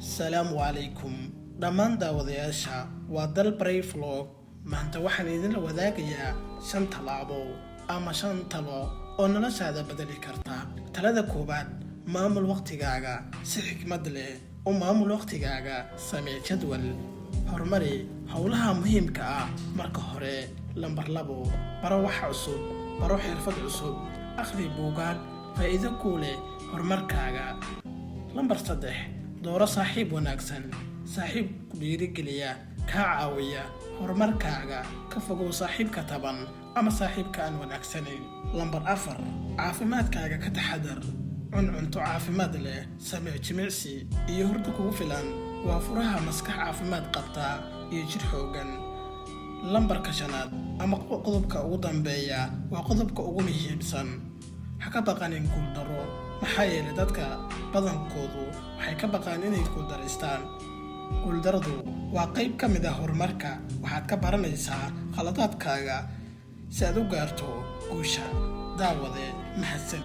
Asalaamu calaykum dhammaan daawadayaasha, waa Dalbray Vlog. Maanta waxaan idinla wadaagayaa shan tallaabo ama shan talo oo noloshaada bedeli karta. Talada koowaad: maamul waqtigaaga si xikmad leh. U maamul waqtigaaga, samee jadwal, horumari howlaha muhiimka ah marka hore. Lambar 2: baro wax cusub, baro xirfad cusub, akhri buugaag faa'iido kuu leh horumarkaaga. Lambar 3: dooro saaxiib wanaagsan, saaxiib ku dhiirigeliya, kaa caawiya horumarkaaga. Ka fogow saaxiibka taban ama saaxiibka aan wanaagsanayn. Lambar 4: caafimaadkaaga ka taxadar, cun cunto caafimaad leh, samee jimicsi iyo hurdo kugu filan. Waa furaha maskax caafimaad qabta iyo jir xooggan. Lambarka shanaad ama qodobka ugu dambeeya waa qodobka ugu muhiimsan: ha ka baqanin guuldaro, maxaa yeelay dadka badankoodu waxay ka baqaan inay guuldaraystaan. Guuldaradu waa qayb ka mid ah horumarka. Waxaad ka baranaysaa khaladaadkaaga si aad u gaarto guusha. Daawade, mahadsan.